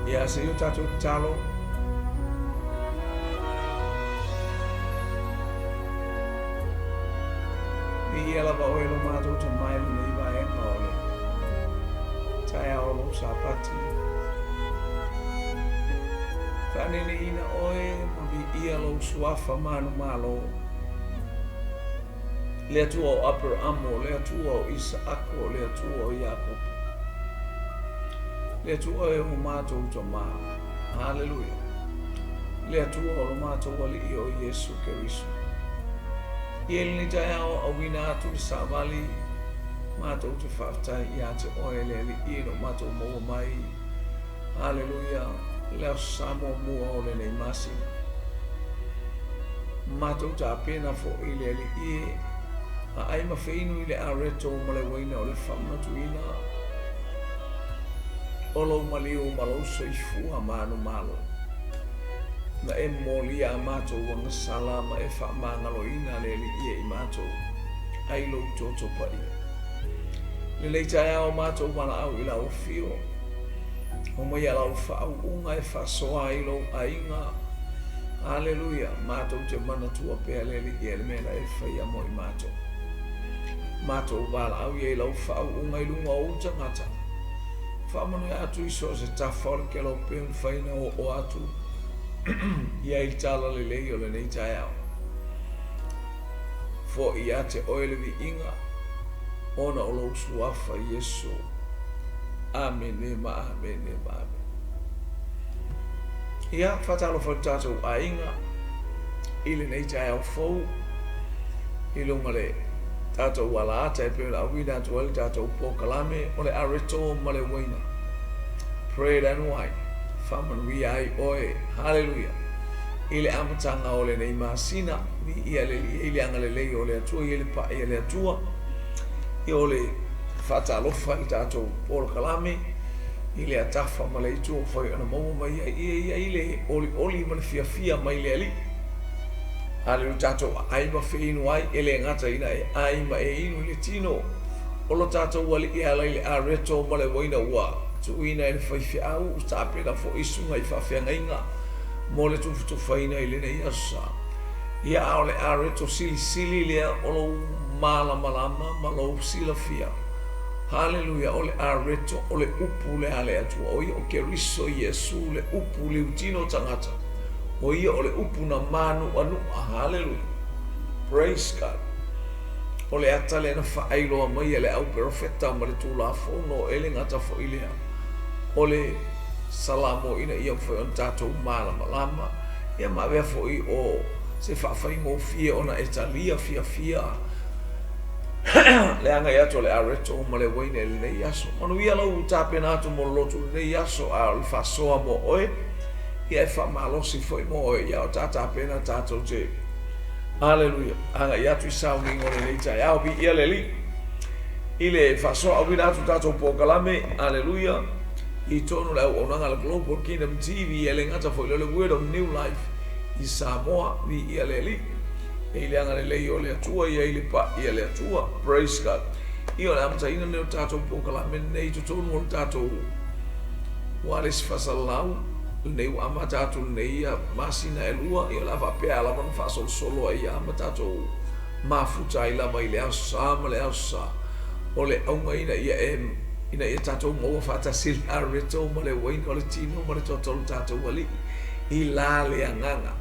Ia, se i o tatou tatalo. Viia lava oe lo matou Tama i lenei vaega o le taeao o lou Sapati. Faaneneina oe ma viia lou suafa manumalo. Le Atua o Aperamo, le Atua o Isaako, le Atua o Iakopo. Le Atua e o matou Tama. Haleluia. Le Atua o lo matou Alii o Iesu Keriso. Ia i lenei taeao auina atu le savali, matou te faafetai ia te Oe le Alii ina ua matou maua mai, haleluia, le Aso Sa muamua o lenei masina. Matou tapena foi le Alii e aai ma feinu i le areto ma le uaina o le faamanatuina o lou maliu ma lou soifua manumalo. Na e molia a matou agasala ma e faamagaloina le Alii e i matou ai lou toto paia. Lenei taeao matou valaau i lau afio, Omaia lau faauuga e faasoa ai lou aiga. Aleluia! Matou te manatua pea le Alii e le mea na e faia mo i matou. Matou valaau ia i lau faauuga i luga o ou tagata. Faamanuia atu i so o se tafa o le kelope e mafai ona oo atu i ai le tala lelei o lenei taeao. Foi ia te oe le viiga ona o lou suafa Iesu. Amene ma amene ma amene. Ia, faatalofa i lo tatou aiga i lenei taeao fou i luga le tatou alaata e pei ona auina atu ai le tatou polokalame o le areto ma le uaina. Bread and wine. Faamanuia ai oe. Haleluia. I le amataga o lenei masina, viia le Alii i le agalelei o le Atua i le pa'i a le Atua. Ia o le faatalofa i le tatou polokalame i le atafa ma le itu o mafai ona maua mai ai ia ia i le olioli ma le fiafia mai le Alii. Haleluia tatou aai ma feinu ai e le gata ina e ai ma e inu i le tino o lo tatou Alii e ala i le areto ma le uaina ua tuuina e le faifeau ua tapena foi susuga i faafeagaiga mo le tufatufaina i lenei aso sa. Ia a o le areto silisili lea o lou malamalama ma lou silafia. Haleluia, o le areto o le upu lea a le Atua, o ia o Keriso Iesu, le upu liutino tagata, o ia o le upu na mānuʻanuʻa. Haleluia. Praise God. O le ata lea na faailoa mai e le au perofeta ma le Tulafono, e le gata foi lea, o le Salamo ina ia mafai ona tatou malamalama, ia ma avea foi o se faafaigofie ona e talia fiafia le agai atu o le areto ma le uaina i lenei aso. Manuia lau tapena atu mo le lotu i lenei aso, a o le faasoa mo oe, ia e faamalosi foi mo oe, ia o ta tapena tatou te, Aleluia, agai atu i sauniga o lenei taeao. Viia le Alii i le faasoa auina atu tatou polokalame, aleluia, i totonu o le auaunaga a le Global Kingdom TV, e le gata foi o le Word of New Life i Samoa. Viia le Alii. E i le agalelei o le Atua, ia i le pa'i a le Atua. Praise God. Ia o le amataina lenei o le tatou polokalame lenei i totonu o le tatou ualesi faasalalau lenei ua amata atu lenei ia masina e lua, ia o le a faapea lava ona faasolosolo ai ia ma tatou mafuta ai lava i le Aso Sa ma le Aso Sa. O le auga ina ia e ina ia tatou maua faatasi le areto ma le uaina o le tino ma le toto o le tatou Alii i la le agaga.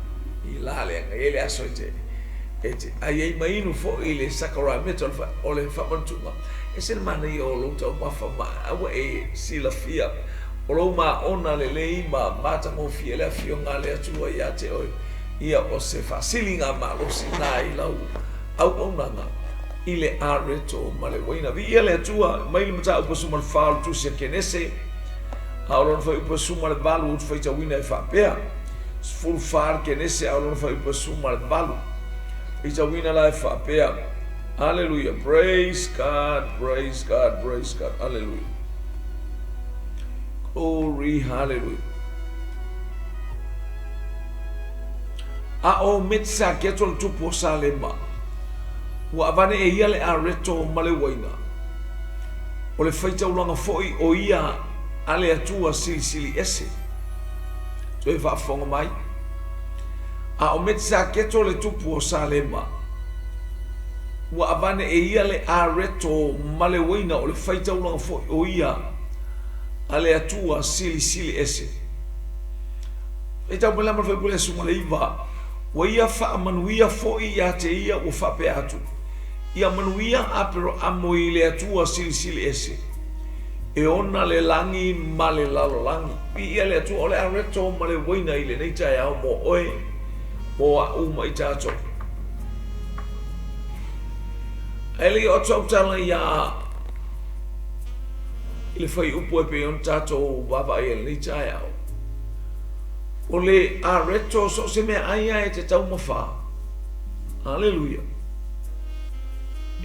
I la le aga e le aso e te e te ai ai ma inu foi le sakaramento o le o le faamanatuga. Ese le manaia o lou taumafa ma aua e silafia o lou maona lelei ma matagofie le Afioga a le Atua ia te oe. Ia o se faasiliga malosi na i lau auaunaga i le areto ma le uaina. Viia le Atua mai le Mataupu 14 o le Tusi a Kenese, a o lona fuaiupu 18 ou te faitauina e faapea. 14 le Kenese a o lona fuaiupu 18. Faitauina la e faapea, Aleluia, praise God, praise God, praise God, aleluia. Glory, hallelujah. A o Metisaketo le tupu o Salema, ua avane e ia le areto ma le uaina, o le faitaulaga foi o ia a le Atua Silisili Ese. Toe faafofoga mai. A o Metisaketo le tupu o Salema, ua avane e ia le areto ma le uaina o le faitaulaga foi o ia a le Atua Silisili Ese. Faitau mai la ma le Fuaiupu 19, Ua ia faamanuia foi ia te ia ua faapea atu, Ia manuia Aperoamo i le Atua Silisili Ese, e ona le lagi ma le lalolagi. Viia le Atua, o le areto ma le uaina i lenei taeao mo oe, mo a'u ma i tatou. Ae le i oo atu sau tala iā i le fuaiupu e pei ona tatou vaavaai ai i lenei taeao, o le areto so o se meaai lava e te taumafa. Aleluia!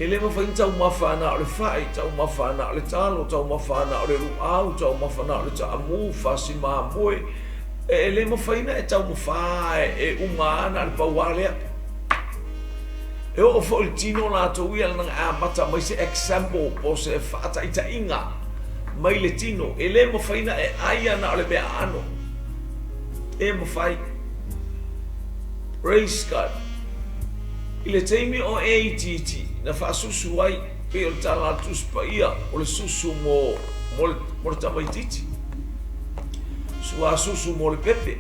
E le mafai ona taumafa na o le fai, taumafa na o le talo, taumafa na o le luau, taumafa na o le taamu, fasi mamoe. E le mafai ona e taumafa e uma lava na o le pau lava lea. E oo foi i le tino latou ia leaga e amata mai se example po o se faataitaiga mai le tino. E le mafai ona e ai lava na o le mea aano. E mafai. Praise God. I le taimi o e itiiti na faasusu ai, pei o le tala a le Tusi Paia, o le susu mo, mo le, mo le tamaitiiti. Sua susu mo le pepe.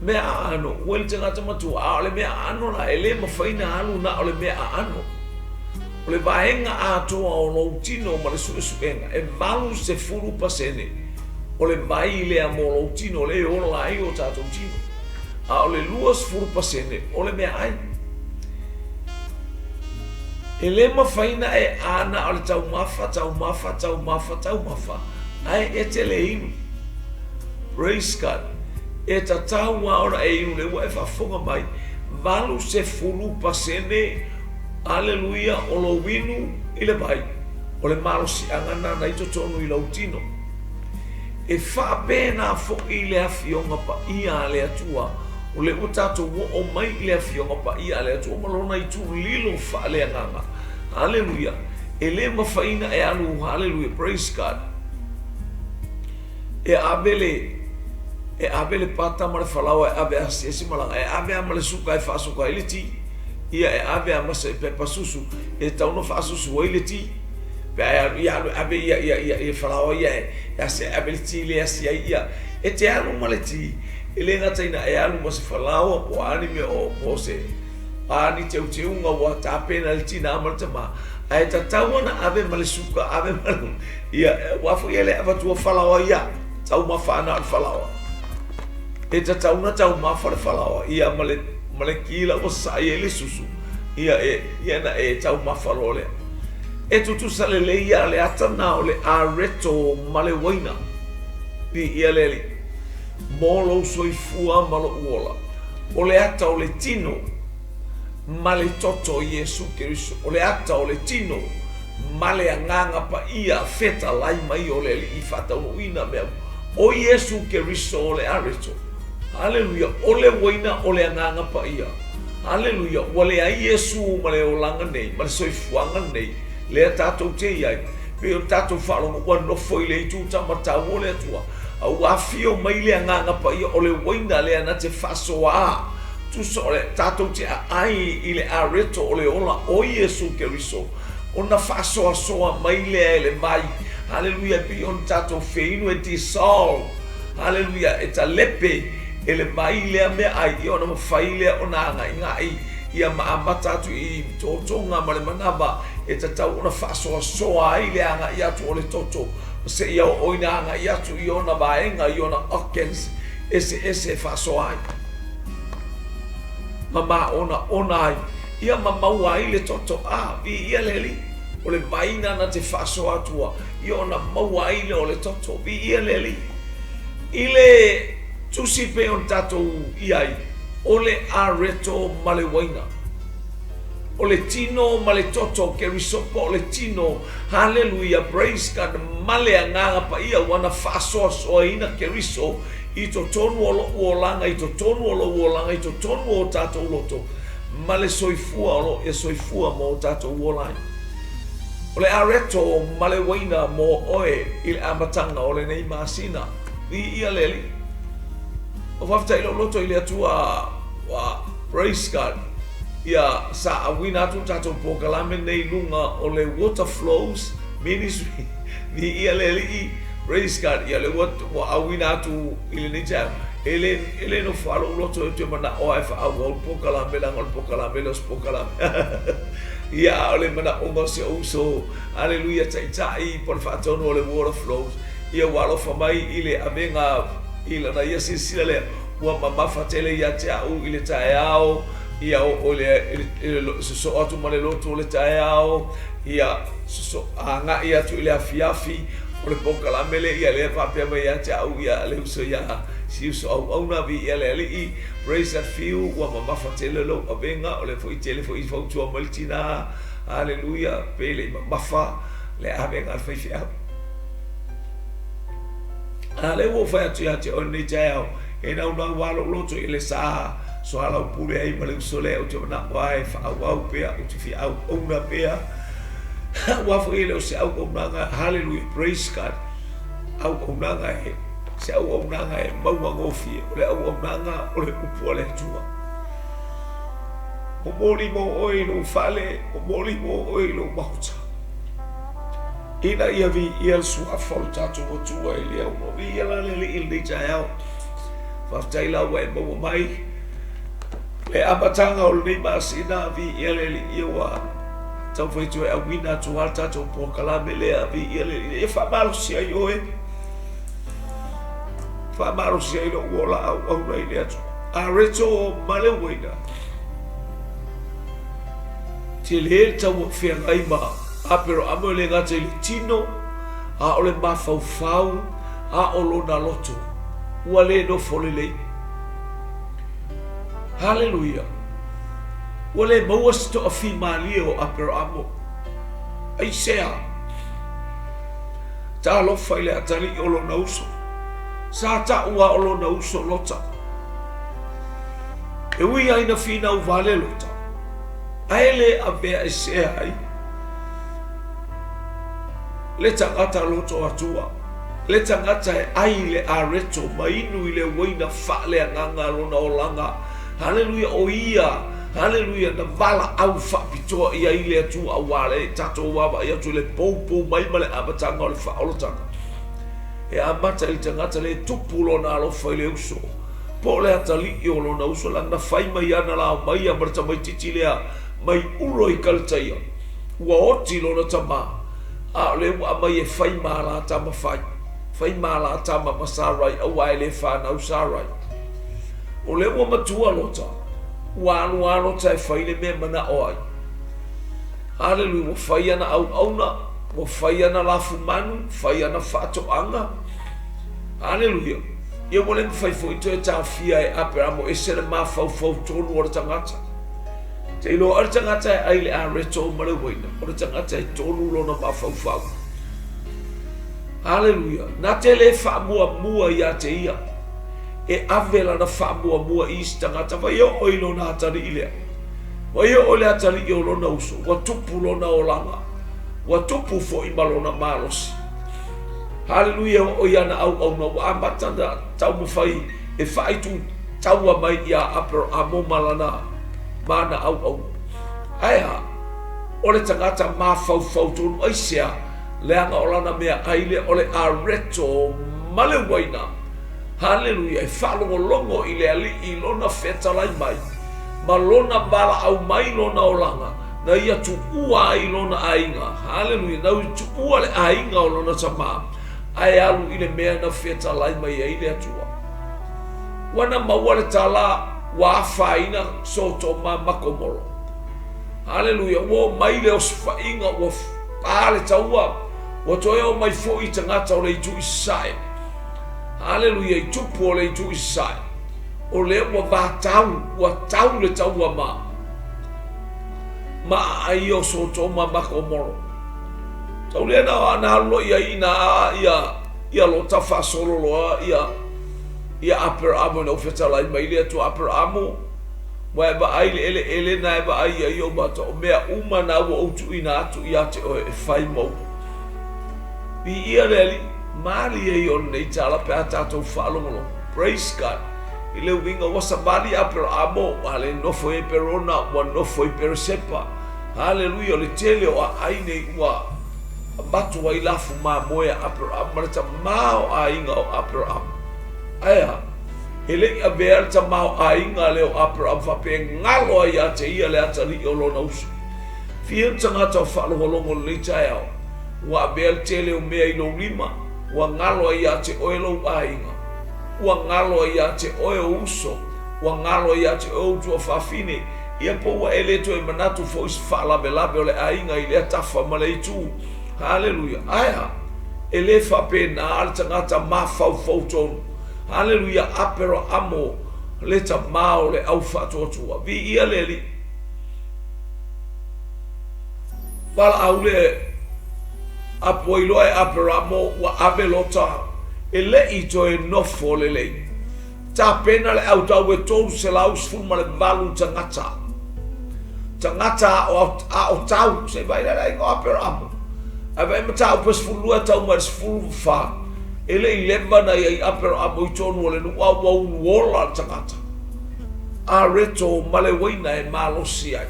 Mea aano, ua i le tagata matua, a o le mea aano la, e le mafai na alu na o le mea aano. O le vaega atoa o lou tino ma le suesuega, e 80% o le vai lea mo lou tino, lea e ola ai o tatou tino. A o le 20% o le meaai. E le mafai na e a na o le taumafa, taumafa, taumafa, taumafa, ae e te le inu. Praise God. E tatau lava ona e inu, lea ua e faafofoga mai, 80%, aleluia, o lou inu i le vai, o le malosiaga lena na i totonu i lou tino. E faapena foi le Afioga Paia a le Atua, o lea ua tatou oo mai i le Afioga Paia a le Atua ma Lona itu lilo faaleagaga. Aleluia! E le mafai ona e alu, haleluia, praise God, e ave le, e ave le pata ma le falaoa e ave asiasi malaga, e ave lava ma le suka e faasuka ai le ti, ia e ave lava ma se pepa susu e tatau ona faasusu ai le ti. Pe a e alu, ia alu e ave ia, ia, ia, ia falaoa ia e, e asi, e ave le ti lea e asi ai ia. E te alu ma le ti, e le gata ina e alu ma se falaoa po o a ni mea o, po o se, a ni teuteuga ua tapena e le tinā ma le tamā, ae tatau ona ave ma le suka, ave ma le, ia, aua foi e le avatua falaoa ia, taumafa ana o le falaoa. E tatau ona taumafa le falaoa, ia, ma le, ma le ki la ua saai ai le susu, ia, e, ia na e taumafa loa lea. E tutusa lelei ia le ata na o le areto ma le uaina. Viia le Alii. Mo lou soifua ma lou ola. O le ata o le tino ma le toto o Iesu Keriso. O le ata o le tino ma le Agaga Paia fetalai mai o le Alii faataunuuina mea uma. O Iesu Keriso o le areto. Haleluia. O le uaina o le Agaga Paia. Aleluia! Ua leai Iesu ma le olaga nei, ma le soifuaga nei, lea tatou te i ai, pei o le tatou faalogo ua nofo i le itu taumatau o le Atua, a ua afio mai le Agaga Paia o le uaina lea na te faasoa, tusa o le tatou te aai i le areto o le ola o Iesu Keriso, ona faasoasoa mai lea e le vai, aleluia, e pei ona tatou feinu e dissolve, aleluia, e talepe, E le vai lea meaai ia ona mafai lea ona agaigai ia ma amata atu i totoga ma le manava e tatau ona faasoasoa ai le agai atu o le toto seia oo ina agai atu i ona vaega i ona organs eseese e faasoa ai ma maonaona ai ia ma maua ai le toto. A, viia le Alii, o le vai na te faasoa atua ia ona maua ai lea o le toto. Viia le Alii. I le tusi pei ona tatou i ai, o le areto ma le uaina, o le tino ma le toto, Kerisopo o le tino, haleluia, praise God, ma le Agaga Paia ua na faasoasoaina Keriso i totonu o lo'u olaga, i totonu o lou olaga, i totonu o o tatou loto, ma le soifua o lo o e soifua ma o tatou ola ai. O le areto ma le uaina mo oe i le amataga o lenei masina. Viia le Alii. O faafetai lou loto i le Atua ua praise God ia sa auina atu le tatou polokalame lenei i luga o le Water Flows Ministry viia le Alii praise God ia le ua ua auina atu i lenei taeao e le e le nofo lava lou loto ou te manao lava e faaauau le polokalame leaga o le polokalame le o se polokalame ia a o le manaoga o si ou uso Aleluia Taitai po o le faatonu o le Water Flows ia ua alofa mai i le avega i lana ia silasila lea ua mamafa tele ia te au i le taeao ia o le sosoo atu ma le lotu o le taeao ia sosoo agai atu i le afiafi o le polokalame lea ia lea faapea mai ia te au ia le uso ia si uso auauna viia le Alii praise that few ua mamafa tele lou avega o lea foi tele foi fautua mai le tina Aleluia pe le i mamafa le avega a le faifeau. A lea ua ou fai atu ia te oe lenei taeao, e naunau lava lou loto i le sa soalaupule ai ma le uso lea, ou te manao lava e faaauau pea, ou te fia auauna pea, aua foi e le o se auaunaga, haleluia, praise God, auaunaga e, se auaunaga e maua gofie, o le auaunaga o le upu a le Atua. Momoli mo oe i lou fale, momoli mo oe i lou maota. Ina ia viia le suafa o le tatou Atua i le aunoa. Viia la le Alii i lenei taeao. Faafetai la ua e maua mai le amataga o lenei masina. Viia le Alii ia ua taumafai toe auina atu lava le tatou polokalame lea. Viia le Alii ia faamalosi ai oe, faamalosi ai lou ola auauna i le Atua. Areto ma le uaina. Tele le taua feagai ma Aperahama e le gata i le tino, a o le mafaufau, a o lona loto. Ua le nofo lelei. Haleluia! Ua le maua se toafimalie o Aperahama. Aisea? Talofa i le atalii o lona uso. Sa tau lava o lona uso Lota. E ui lava ina finau vale Lota, ae le avea esea ai le tagata loto atua, le tagata e ai i le areto ma inu i le uaina faaleagaga lona olaga. Haleluia, o ia, haleluia, na valaau faapitoa i ai le Atua aua le tatou vaavaai atu i le poupou mai ma le amataga o le faaolataga. E amata i le tagata le tupu lona alofa i le uso, po o le atalii o lona uso, leaga na fai mai ana lao mai ia ma le tamaitiiti lea mai Uro i Kalataia, ua oti lona tama, a o lea ua aumai e fai ma la tama fai, fai ma la tama ma Sarai, aua e le fanau Sarai. O lea ua matua Lota, ua alu lava Lota e fai le mea e manao ai. Haleluia, ua fai ana auauna, ua fai ana lafumanu, fai ana faatoaga. Haleluia. Ia ua le mafai foi toe taofia e Aperamo ese le mafaufau tonu o le tagata. Te iloa o le tagata e ai le areto ma le uaina, o le tagata e tonu lona mafaufau. Haleluia. Na te le faamuamua ia te ia. E ave lana faamuamua i isi tagata, vai oo i lona atalii lea. Vai oo i le atalii o lona uso, ua tupu lona olaga, ua tupu foi ma lona malosi. Haleluia, oo i ana auauna ua amata ona taumafai e faaitu taua mai iā Aperahamo ma lana ma ana auauna. Ae a? O le tagata mafaufau tonu aisea, leaga o lana meaai lea o le areto ma le uaina. Haleluia, e faalogologo i le Alii i lona fetalai mai ma lona valaau mai lona olaga, na ia tuua ai lona aiga, haleluia, na ia tuua le aiga o lona tama, ae alu i le mea na fetalai mai ai le Atua. Ua na maua le tala ua afaina Sotoma ma Komoro. Haleluia, ua omai le osofaiga, ua pa le taua, ua toe omai foi i tagata o le itu i sasae. Haleluia, i tupu o le itu i sasae. O lea ua vatau, ua tau le taua ma. Ma aai o Sotoma ma Komoro. Tau lea na na alu loa i ai ina ia ia Lota faasolo loa ia ia Aperamo ina ua fetalai mai le Atua Aperamo ua e vaai i le eleele na e vaai ai ou mata o mea uma na ua ou tuuina atu ia te oe e fai mou. Viia le Alii, malie ia o lenei tala pe a tatou faalogologo. Praise God. I le uiga ua savali Aperaamo, a le nofo i Eperona, ua nofo i Peresepa. Haleluia! O le tele o aai nei ua avatu ai lafu mamoe a Aperaamo ma le tamaoaiga o Aperaamo. Ae a? E le i avea le tamaoaiga lea o Aperaamo faapea e galo ai ia te ia le atalii o lona uso. Fia le tagata o faalogologo i lenei taeao, ua avea le tele o mea i lou lima, ua galo ai ia te oe lou aiga, ua galo ai ia te oe ou uso, ua galo ai ia te oe ou tuafafine, ia po ua e le toe manatu foi i se faalavelave o le aiga i lea tafa ma lea itu. Haleluia! Ae a? E le faapena le tagata mafaufau tonu. Haleluia! Aperaamo le tama o le au faatuatua. Viia le Alii. Valaau le apu ai loa e Aperamo ua ave Lota e le i toe nofo lelei. Tapena le autau e 318 tagata. Tagata a o tau, se i vaai le aiga o Aperamo. Ae vaai mataupu e 12 tau mai le 14. E le i leva na i ai Aperamo i tonu o le nuu a ua uluola le tagata. Areto ma le uaina e malosi ai.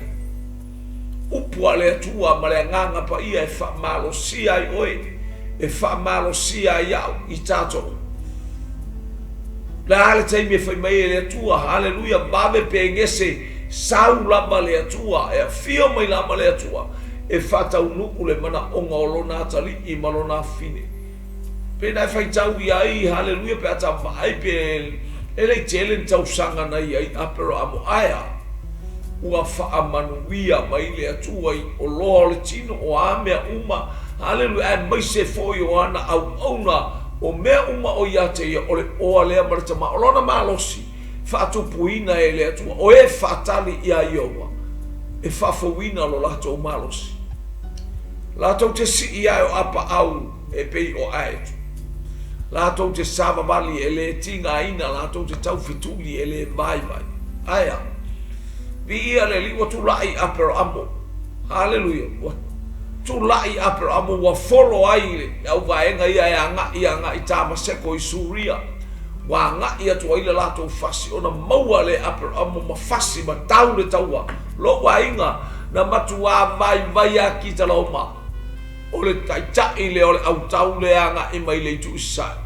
Upu a le Atua ma le Agaga Paia e faamalosia ai oe, e faamalosia ai au i tatou. Le a le taimi e fai mai ai le Atua, haleluia, vave pe gese, sau lava le Atua, e afio mai lava le Atua, e faataunuu le manaoga o Lona atalii ma Lona afine. Pe na e faitau i ai, haleluia, pe a ta vaai pe e le i tele ni tausaga na i ai Aperaamo, ae a? Ua faamanuia mai le Atua i oloa o le tino, o a mea uma, haleluia, aemaise foi o ana auauna, o mea uma o ia te ia, o le oa lea ma le tama, o lona malosi, faatupuina e le Atua, o e faatali iā Ieova, e faafouina lo latou malosi. Latou te sii ae o apaau e pei o aeto. Latou te savavali e le tigaina, latou te taufetuli e le vaivai. Ae a? Viia le Alii, ua tulai Aperaamo. Haleluia! Ua tulai Aperaamo, ua folo ai le auvaega ia e agai agai Tamaseko i Suria. Ua agai atu ai le latou fasi ona maua le Aperaamo ma fasi ma tau le taua. Lou aiga, na matuā vaivai a Kitalaoma, o le taitai lea o le autau lea agai mai le itu i sasae.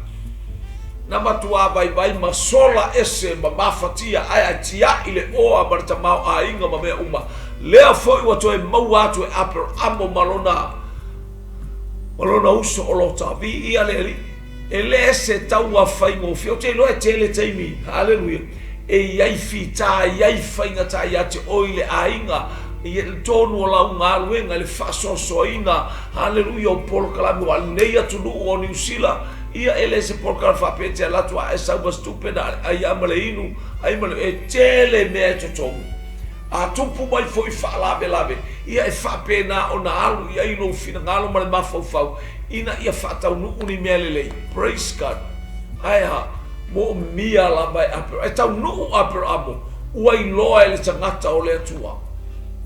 Na matuā vaivai ma sola ese ma mafatia ae a tiai le oa ma le tamaoaiga ma mea uma. Lea foi ua toe maua atu e Aperamo ma lona ma lona uso o Lota. Viia le Alii. E le se taua faigofie. Ou te iloa e tele taimi, haleluia, e i ai fita, e i ai faigata ia te oe i le aiga, i le tonu o lau galuega, i le faasoasoaina, haleluia, o polokalame aua lenei atunuu o Niu Sila, ia e le se polokalame faapea e te alu atu a e sau ma se tupe na o le ai lava ma le inu, ai ma le, e tele mea e totogi. A tupu mai foi faalavelave, ia e faapena ona alu i ai lou finagalo ma le mafaufau ina ia faataunuu ni mea lelei. Praise God. Ae a? Moomia lava e Aperamo. E taunuu Aperamo, ua iloa e le tagata o le Atua.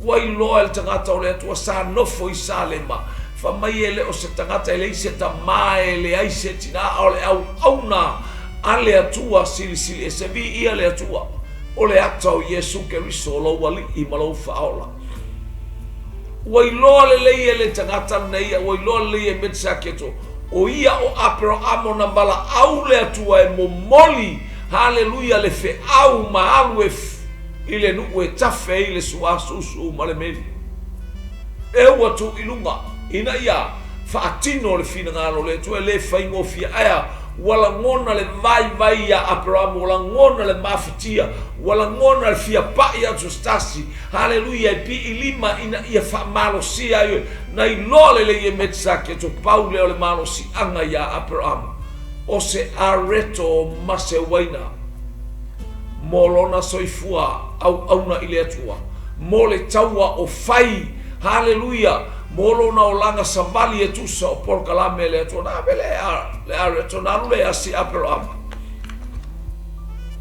Ua iloa e le tagata o le Atua sa nofo i Salema, fai mai e le o se tagata, e leai se tama, e leai se tina, a o le auauna a le Atua Silisili Ese. Viia le Atua, o le ata o Iesu Keriso, o lou Alii ma lou Faaola. Ua iloa lelei e le tagata lenei, ua iloa lelei e Metisaketo, o ia o Aperahamo na valaau le Atua e momoli, haleluia, le feau ma alu e i le nuu e tafe ai le suasusu ma le meli. E ua tu i luga, ina ia faatino le finagalo o le Atua, e le faigofie. Ae a? Ua lagona le vaivai iā Aperahamo, ua lagona le mafatia, ua lagona le fia pai atu se tasi, Haleluia, e pii lima ina ia faamalosia ai oe. Na iloa lelei e Metisaketo pau lea o le malosiaga iā Aperamo, o se areto ma se uaina mo lona soifua auauna i le Atua, mo le taua o fai, haleluia, mo lona olaga savali e tusa o polokalame a le Atua. Na ave le areto, na alu le asi Aperamo.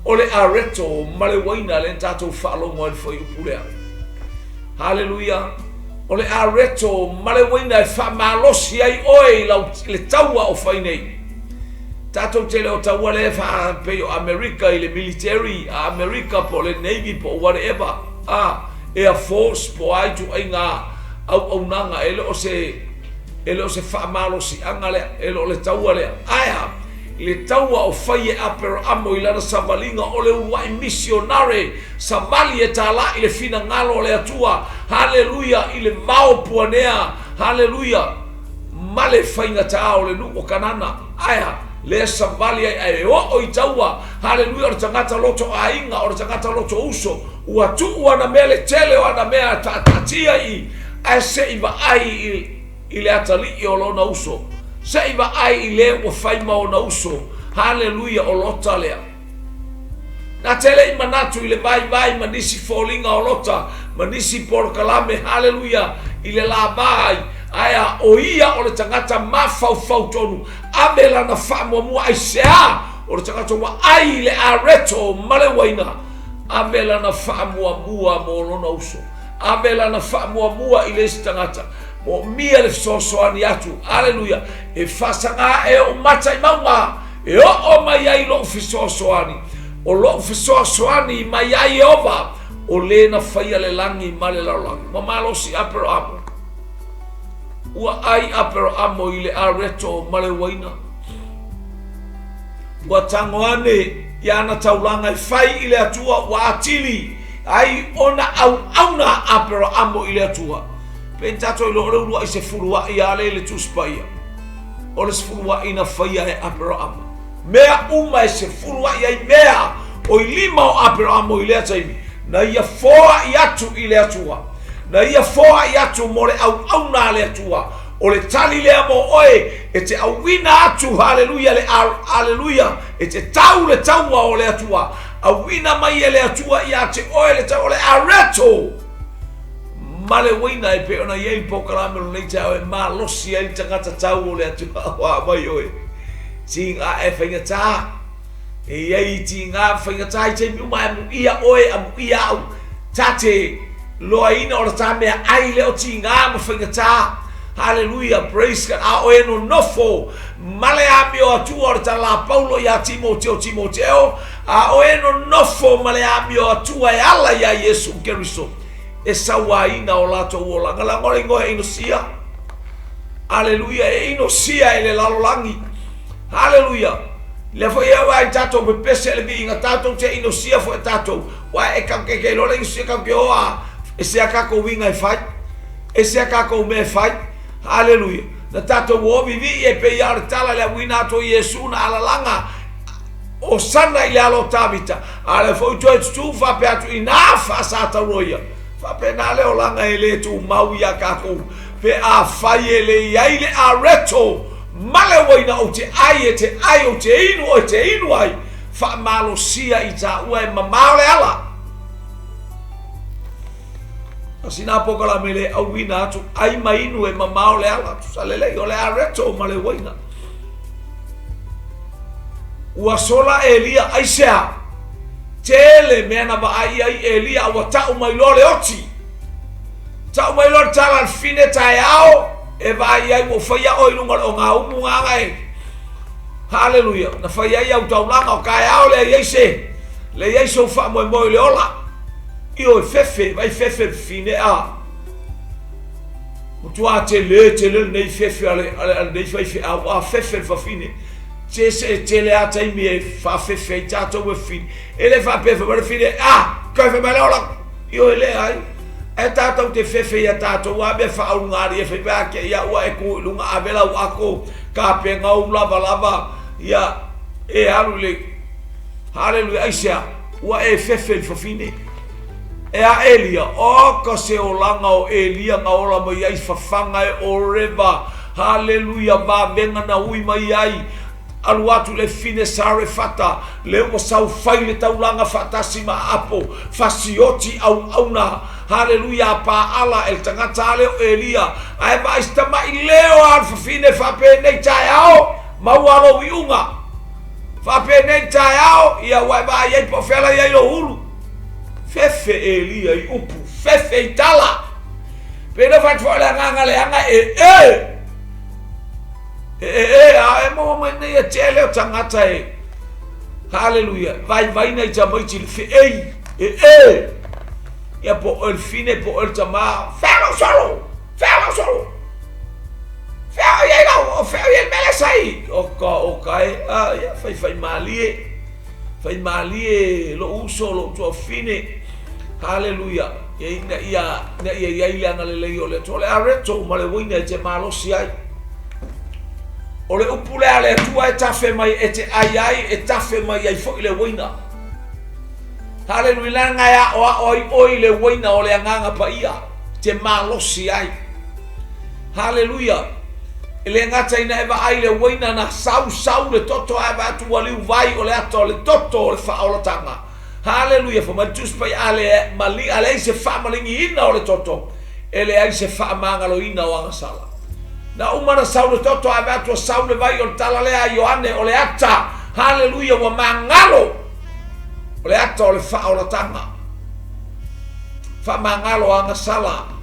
O le areto ma le uaina lea na tatou faalogo ai le fuaiupu lea. Haleluia! O le areto ma le uaina e faamalosi ai oe i lau, le taua o fai nei. Tatou te le o taua lea e faapei o Amerika i le military a Amerika po o le Navy po o whatever, a, Air Force po o a ituaiga auaunaga, e le o se, e le o se faamalosiaga lea, e le o le taua lea. Ae a? Le taua o fai e Aperamo i lana savaliga o le uluai misionare savali e talai le finagalo o le Atua, haleluia, i le vao puanea, haleluia, ma le faigatā o le nuu o Kanana. Ae a? Lea savali ai ae oo i taua, haleluia, o le tagata loto aiga, o le tagata loto uso, ua tuu ana mea le tele o ana mea taataatia i, ae se i vaai i, i le atalii o lona uso, se i vaai i le ua fai ma ona uso. Haleluia, o Lota lea. Na te le i manatu i le vaivai ma nisi foliga o Lota ma nisi polokalame, haleluia, i le lava ai, ae a, o ia o le tagata mafaufau tonu, ave lana faamuamua aisea? O le tagata ua ai i le areto ma le uaina, ave lana faamuamua mo lona uso. Ave lana faamuamua i le isi tagata. Moomia le fesoasoani atu. Aleluia. E faasaga ae ou mata i mauga e oo mai ai lou fesoasoani. O lou fesoasoani mai ia Ieova, o le na faia le lagi ma le lalolagi. Ua malosi Aperahamo. Ua ai Aperahamo i le areto ma le uaina. Ua tago ane i ana taulaga e fai i le Atua, ua atili ai ona auauna a Aperaamo i le Atua. Pei na tatou iloa o le uluai sefuluai a lea i le Tusi Paia, o le sefuluai na faia e Aperaamo. Mea uma e sefuluai ai mea o i lima o Aperaamo i lea taimi, na ia foai atu i le Atua. Na ia foai atu mo le auauna a le Atua. O le tali lea mo oe e te auina atu, haleluia, le haleluia, e te tau le taua o le Atua. Auina mai e le Atua ia te oe le tau o le areto ma le uaina e pei ona i ai le polokalame o lenei taeao e malosi ai le tagata tau o le Atua. Ua mai oe. Tiga e faigata. E i ai tiga ma faigata i taimi uma, amuia oe, amuia au. Ta te loaina o le ta mea ai lea o tiga ma faigata. Haleluia, praise God. A oe nonofo ma le amio Atua o le tala a Paulo iā Timoteo, Timoteo, a oe nonofo ma le amio Atua e ala iā Iesu Keriso, e sauaina o latou olaga. Leaga o le igoa e inosia. Aleluia, e inosia e le lalolagi. Haleluia. Lea foi e ai tatou pepese le viiga, tatou te inosia foi tatou. Ua e kau ke ke lola inosia kau ke oa, e se a kakou winga e fai. E se a kakou mea e fai. Haleluia. Na tatou o vivii e pei a o le tala le auina atu o Iesu na alalaga Osana i le alo o Tavita. A lea foi toe tutū faapea atu inā faasatauroia. Faapena le olaga e le tumau iā kakou pe afai e le i ai le areto ma le uaina ou te ai e te ai ou te inu oe te inu ai faamalosia i tāua e mamao le ala. A sina polokalame le auina atu ai ma inu e mamao le ala. Tusa lelei o le areto ma le uaina. Ua sola Elia, aisea? Tele mea na vaai ai Elia a ua tau mai loa le oti. Tau mai loa le tala a le fine taeao e vaai ai ua faia oe i luga o le ogaumu gaga e. Haleluia. Na fai ai au taulaga o taeao lea i ai se le i ai sou faamoemoe i le ola. Ioe fefe, vai fefe le fine a. Matua tele tele lenei fefe a le, a le, a lenei faifeau, a fefe le fafine. Se se tele a taimi e faafefe ai tatou e fafine. E le faapea fai mai le fine, ah, toe fai mai le ola. Ioe leai. Ae tatou te fefe ia tatou a mea faaulugali e fai mai a ke ia ua e ku i luga ave lau ako kapenga ou lavalava ia e alu i le Haleluia aisea ua e fefe i le fafine e a Elia oka se olaga o Elia na ola mai ai fafaga e Oreva Haleluia vavega na ui mai ai Alu atu le fine Sarefata, le ua sau fai le taulaga faatasi ma Aapo, fasioti auauna, haleluia, a Paala e le tagata ale o Elia, ae vaai se tama'i leo a le fafine faapenei taeao, maua lou iuga. Faapenei taeao, ia ua e vaai ai po o fea la i ai lou ulu. Fefe Elia i upu, fefe i tala. Pei na fai atu foi o le agaga leaga e e! E e e a e mo maua mai nei e tele o tagata e haleluia vaivai nai tamaiti le feei e e ia po o le fine po o le tama fea lau solo fea lau solo fea o iai lau o fea o iai mele sai o ka o ka e a ia fai fai malie fai malie lou uso lou tuafine haleluia ia ina ia ina ia iai le agalelei o le Atua o le areto ma le uaina e te malosi ai o le upu lea a le Atua e tafe mai e te ai ai e tafe mai ai foi le uaina haleluia leaga e aoao ai oe i le uaina o le agaga paia te malosi ai haleluia E le gata ina e vaai i le uaina na sau sau le toto ae vaai atu ua liu vai o le ata o le toto o le faaolataga. Haleluia! Fai mai le Tusi Paia, a le mali, a leai se faamaligiina o le toto, e leai se faamagaloina o agasala. Na uma na sau le toto ae vaai atu ua sau le vai o le tala lea a Ioane o le ata. Haleluia! Ua magalo o le ata o le faaolataga. Faamagalo agasala.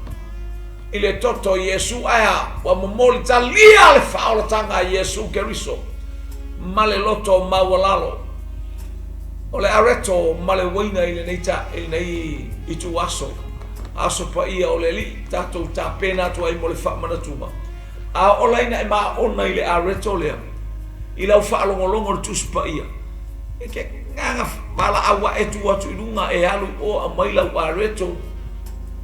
I le toto o Iesu, ae a? Ua momoli talia le faaolataga a Iesu Keriso ma le loto maualalo o le areto ma le uaina i lenei ta, i lenei ituaso, aso paia o le Alii, tatou tapena atu ai mo le faamanatuga. A oo la ina e maona i le areto lea, i lau faalogologo i le Tusi Paia, e ke agaga valaau ae tu atu i luga e alu i o aumai lau areto,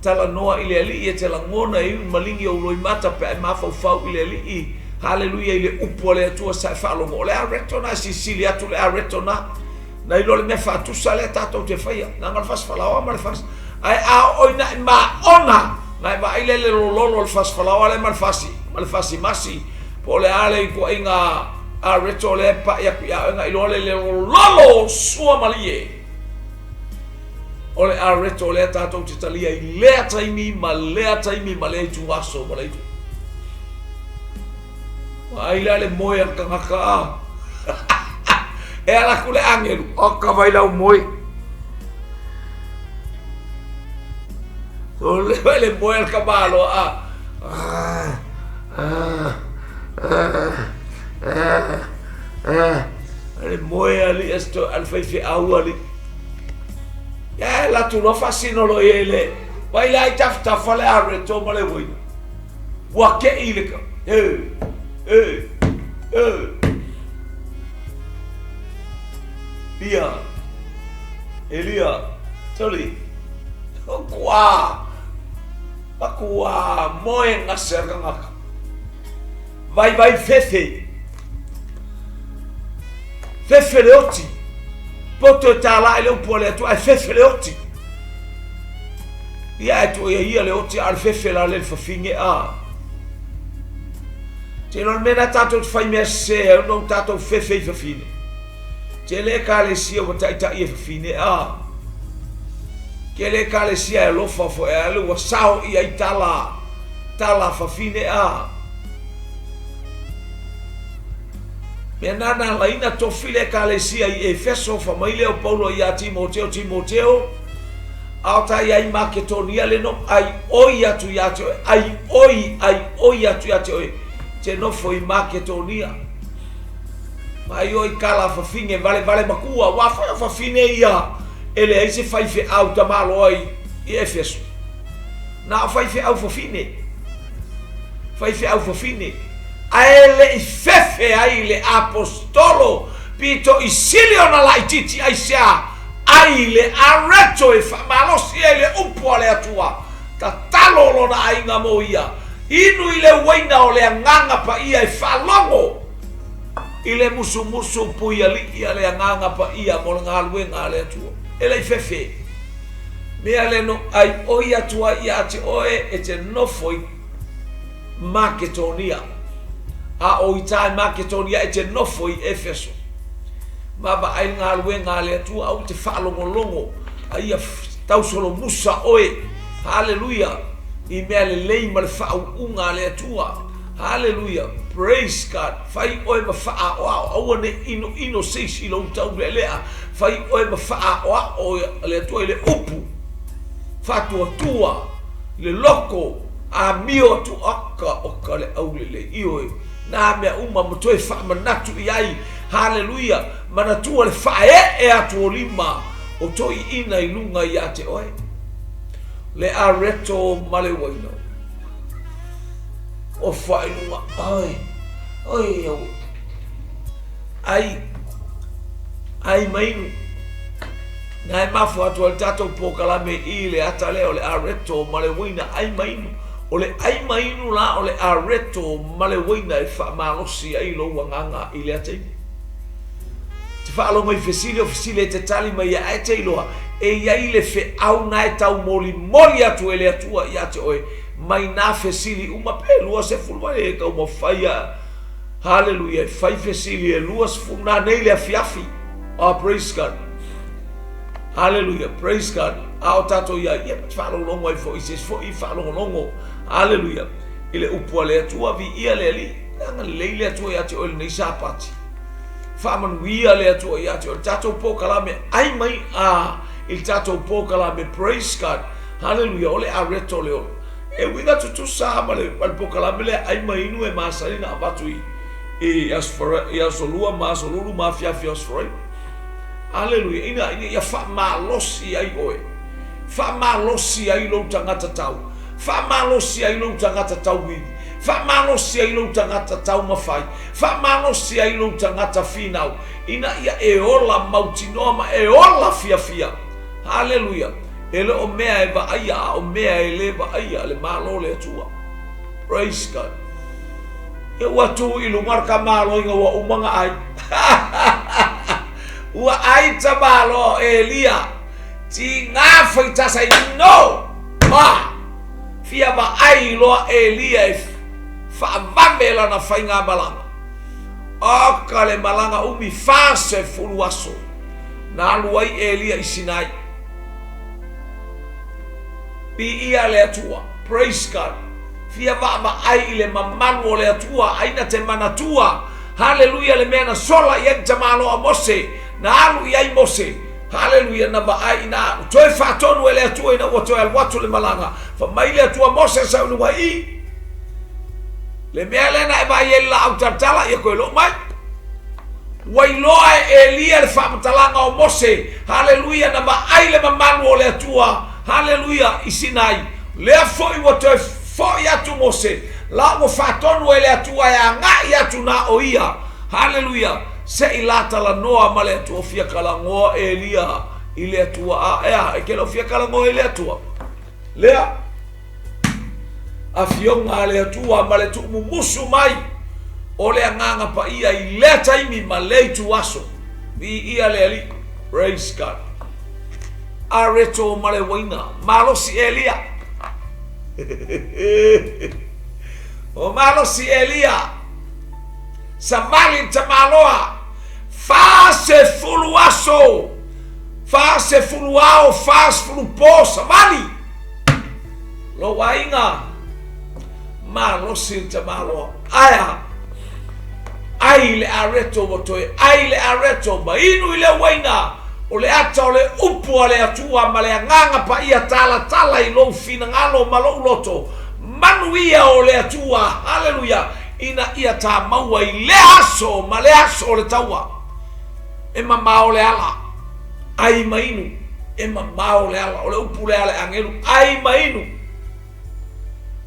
Talanoa i le Alii e te lagona e iu maligi ou loimata pe a e mafaufau i le Alii. Haleluia i le upu a le Atua sa e faalogo. O le areto na e silisili atu le areto na na iloa le mea faatusa lea tatou te faia. Leaga o le fasi falaoa ma le fasi. Ae a oo ina e maona, na e vaai lea i le lololo o le fasi falaoa lea ma le fasi, ma le fasi masi, po o le a le ituaiga areto lea e pai atu ia oe na iloa lea i le lololo o sua malie. O le areto lea tatou te talia i lea taimi ma lea taimi ma lea ituaso ma lea itu. Vaai la le moe a le tagata a. E ala atu le agelu, o ka vai lau moe. O le vai le moe a le tamaloa a. Ah, ah, ah, ah, ah. Le moe a li esto al faifeau a li. Ia e latu loa faasino loa i ai le vai la i tafatafa le areto ma le uaina. Ua kei le ka. E, e, e. Ia, Elia, toli. Kua, makua moe gase a tagata. Vaivai fefe. Fefe le oti. Poto e tālā i le upu a le Atua, ae fefe le oti. Ia ae tua ia ia le oti, a o le fefe la le le fafine a. Te iloa le mea lena tatou te fai mea sese ai ona ua tatou fefe i fafine. Tele ekalesia ua taitai e fafine a. Tele ekalesia e alofa foi a le ua sao i ai tala, tala fafine a. Mea na na alaina tofi le ekalesia i Efeso, fa mai lea o Paulo ia Timoteo, Timoteo, a o ta iai Maketonia le no ai oi atu ia te oe, ai oi, ai oi atu ia te oe, te nofo i Maketonia. Mai oi kala fafine vale vale makua, ua foi o fafine ia e leai se faifeau tamaloa i, i Efeso. Na o faifeau fafine. Faifeau fafine. Ae le i fefe ai le aposetolo pito i sili ona laitiiti aisea ai le areto e faamalosi ai le upu a le Atua, tatalo lona aiga mo ia, inu i le uaina o le Agaga Paia e faalogo i le musumusu puialii a le Agaga Paia mo le galuega a le Atua. E le i fefe. Mea le no ai oi atu ai ia te oe e te nofo i Maketonia, a o i tae Maketonia e te nofo i Efeso. Vaavaai le galuega a le Atua, aua te faalogologo a ia tausolomusa oe, haleluia, i mea lelei ma le faauuga a le Atua. Haleluia, praise God, fai oe ma faaoao, aua ne i inoino se isi i lou taulealea, fai oe ma faaoao a le Atua i le upu faatuatua, i le loko, amio atu, oka, oka le aulelei, ioe. Nā mea uma ma toe faamanatu i ai, haleluia, manatua le faaee atu o lima o toeaiina i luga ia te oe. Le areto ma le uaina. O faailuga, oi, oi, au, ai, ai ma inu. Na e mafua atu ai le tatou polokalame i le ata lea o le areto ma le uaina, ai ma inu. O le ai ma inu la o le areto ma le uaina e faamalosi ai lou agaga i lea taimi. Te faalogo i fesili o fesili e te tali mai ai, ae te iloa e i ai le feau na e taumolimoli atu e le Atua ia te oe mai nā fesili uma pe 20 mai e taumafai a Haleluia e fai fesili e 20 nanei le afiafi. Oh, praise God. Haleluia, praise God. A o tatou i ai, ia te faalogologo ai foi i se isi foi faalogologo. Haleluia. I le upu a le Atua, viia le Alii. Agalelei le Atua ia te oe lenei Sapati. Faamanuia le Atua ia te oe. Le tatou polokalame ai mai a i le tatou polokalame praise God. Haleluia, o le areto le ola. E uiga tutusa ma le, ma le polokalame lea ai ma inu e masani na avatu i i aso lua ma aso lulu ma afiafi aso Faraini. Aleluia. Ina, ina ia faamalosi ai oe. Faamalosi ai lou tagata tau. Faamalosi ai lou tagata tauivi. Faamalosi ai lou tagata taumafai. Faamalosi ai lou tagata finau, ina ia e ola mautinoa ma e ola fiafia. Haleluia! E le o mea e vaaia, a o mea e le vaaia le Malo o le Atua. Praise God. Ia ua tu i luga le tamaloa ina ua uma ona ai. Ua ai tamaloa o Elia. Tiga faitasa i no! Ah! Fia vaai loa Elia e faavave lana faigamalaga. Oka le malaga umi 40 aso na alu ai Elia i Sinai. Viia le Atua. Praise God. Fia vaavaai i le mamalu o le Atua, ai na te manatua. Haleluia le mea na sola i ai le tamaloa Mose, na alu i ai Mose. Haleluia, na vaai ina toe faatonu e le Atua ina ua toe alu atu le malaga. Fai mai le Atua Mose sau i luga i le mea lea na e vaai ai le laau talatala, ia toe loo mai. Ua iloa e Elia le faamatalaga o Mose, haleluia, na vaai le mamalu o le Atua, haleluia, i Sinai. Lea foi ua toe foi atu Mose, la ua faatonu e le Atua e agai atu na o ia, haleluia, se i la talanoa ma le Atua. Fia talanoa Elia i le Atua, a ea, e te le o fia talanoa i le Atua. Lea Afioga a le Atua ma le tuumumusu mai o le Agaga Paia i lea taimi ma lea ituaso. Viia le Alii. Praise God. Areto ma le uaina. Malosi Elia. O malosi Elia. Savali le tamaloa. 40 aso. 40 ao, 40 po, savali. Lou aiga, malosi le tamaloa. Ae a? Ai le areto ua toe ai le areto ma inu i le uaina o le ata o le upu a le Atua ma le Agaga Paia talatala i lou finagalo ma lou loto. Manuia o le Atua, haleluia, ina ia ta maua i lea aso ma lea aso o le taua. E mamao le ala, ai ma inu, e mamao le ala. O le upu lea a le agelu, ai ma inu.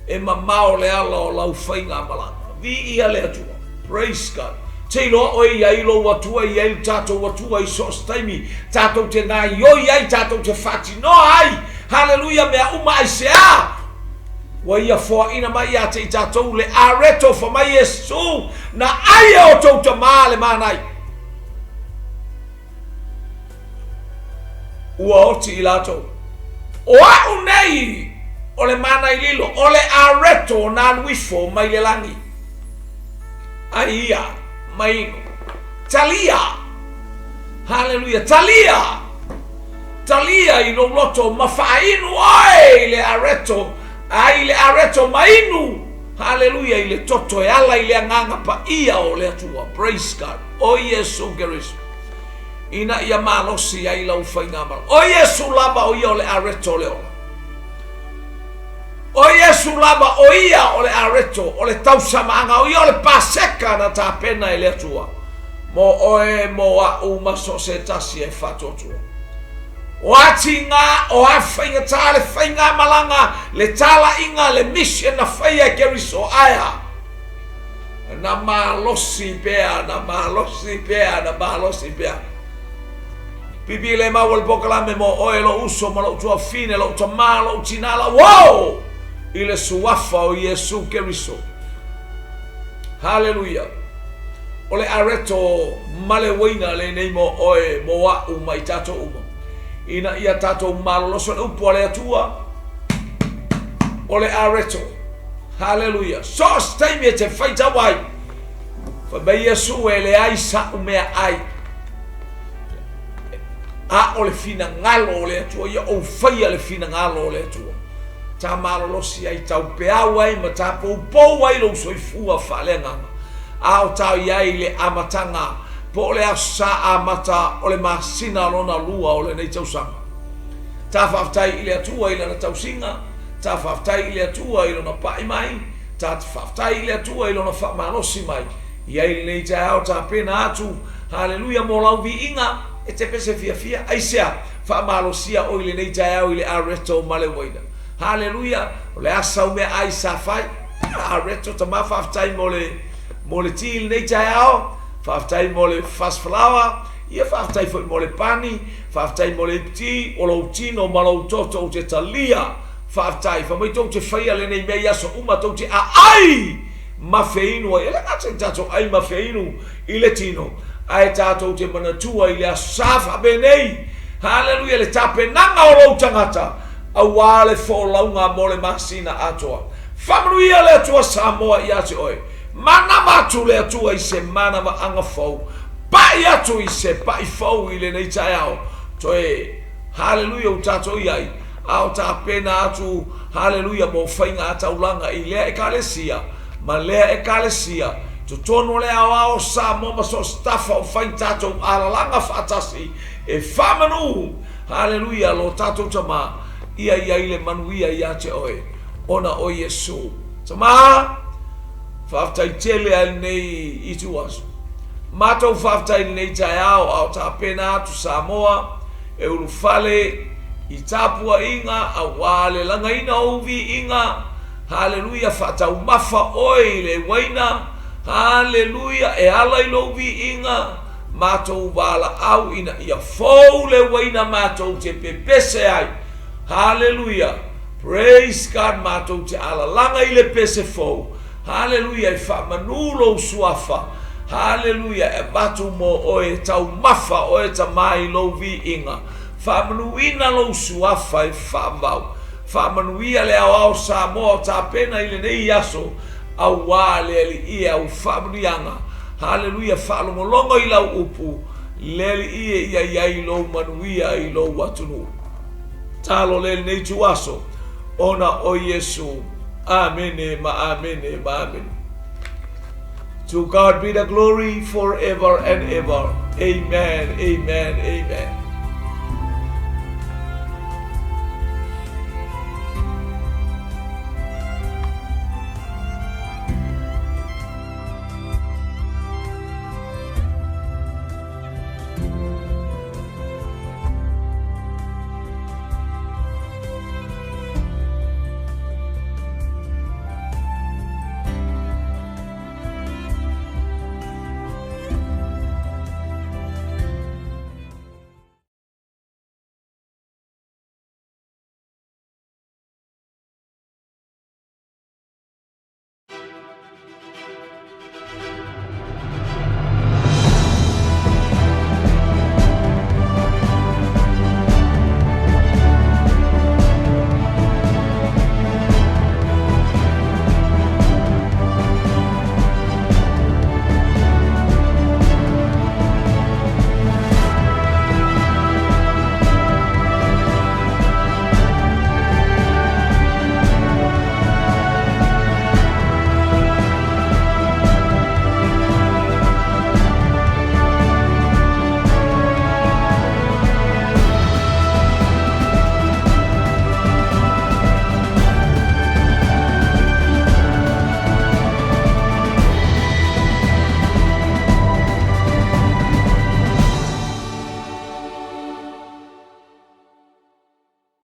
E mamao le ala o lau faigamalaga. Viia le Atua. Praise God. Te iloa oe i ai lou Atua, i ai le tatou Atua i so o se taimi, tatou te gaioi ai, tatou te faatinoa ai. Haleluia, mea uma aisea? Ua ia foaina mai ia te i tatou le areto fa mai Iesu, na ai e outou tamā le manai. Ua oti i latou. O a'u nei o le manai lilo, o le areto na alu ifo mai le lagi. Ai ia, mai inu. Talia! Haleluia! Talia! Talia i lou loto ma faainu oe i le areto, ai le areto ma inu, haleluia, i le toto e ala i le Agaga Paia o le Atua. Praise God. O Iesu Keriso, ina ia malosi ai lau faigamalaga. O Iesu lava o ia o le areto o le ola. O Iesu lava, o Ia o le areto, o le tausamaaga, o Ia o le Paseka na tapena e le Atua mo oe, mo a'u ma so o se tasi e faatuatua. O a tiga, o a faigata le faigamalaga, le talaiga, le mission na faia e Keriso, ae a? Na malosi pea, na malosi pea, na malosi pea. Pipi le mau o le polokalame mo oe, lou uso ma lou tuafine, lou tamā, lou tinā, lau uo i le suafa o Iesu Keriso. Haleluia! O le areto ma le uaina lenei mo oe, mo a'u ma i tatou uma, ina ia tatou malolosi o le upu a le Atua, o le areto. Haleluia! So o se taimi e te faitau ai, fai mai Iesu e leai sa'u meaai, a o le finagalo o le Atua, ia ou faia le finagalo o le Atua. Ta malolosi ai, taupeau ai ma tapoupou ai lou soifua faaleagaga, a o ta i ai i le amataga po o le aso sa amata o le masina lona lua o lenei tausaga. Ta faafetai i le Atua i Lana tausiga, ta faafetai i le Atua i Lona pa'i mai, ta faafetai i le Atua i Lona faamalosi mai. I ai lenei taeao tapena atu, haleluia, mo lau viiga, e te pese fiafia. Aisea? Faamalosia oe i lenei taeao i le areto ma le uaina. Haleluia! O le a sau meaai sa fai? Areto, tama, faafetai mo le, mo le ti i lenei taeao. Faafetai mo le fast flour. Ia faafetai foi mo le pani. Faafetai mo le iputi o lou tino ma lou toto ou te talia. Faafetai. Fai mai tou te faia lenei mea i aso uma tou te aai ma feinu ai. E le gata i tatou ai ma feinu i le tino, ae tatou te manatua i le aso sa faapenei. Haleluia, le tapenaga o lou tagata aua le folauga mo le masina atoa. Faamanuia le Atua Samoa ia te oe. Manava atu le Atua i se manavaaga fou. Pai atu i se pai fou i lenei taeao. Toe, haleluia, ua tatou i ai, a o tapena atu, haleluia, mo faigataulaga i lea Ekalesia ma lea Ekalesia, totonu o le aoao o Samoa ma so o se tafa o fai tatou alalaga faatasi e faamanu, haleluia, lo tatou Tama, ia i ai le manuia ia te oe, ona o Iesu. Tama, faafetai tele a i lenei ituaso. Matou faafetai i lenei taeao a o tapena atu Samoa e ulufale i tapuaiga aua le lagaina o ou viiga. Haleluia, faataumafa oe i le uaina. Haleluia, e ala i lou viiga matou valaau ina ia fou le uaina matou te pepese ai. Haleluia, praise God, matou te alalaga i le pese fou. Haleluia, e faamanu lou suafa. Haleluia, e avatu mo oe, e taumafa oe Tama i lou viiga. Faamanuina lou suafa e faavavau. Faamanuia le aoao Samoa o tapena i lenei aso auā le Alii e au faamanuiaga. Haleluia, faalogologo i lau upu, le Alii e ia i ai lou manuia i lou atunuu. Talo le lenei ituaso ona o Iesu. Amene ma amene ma amene. To God be the glory forever and ever. Amen, amen, amen.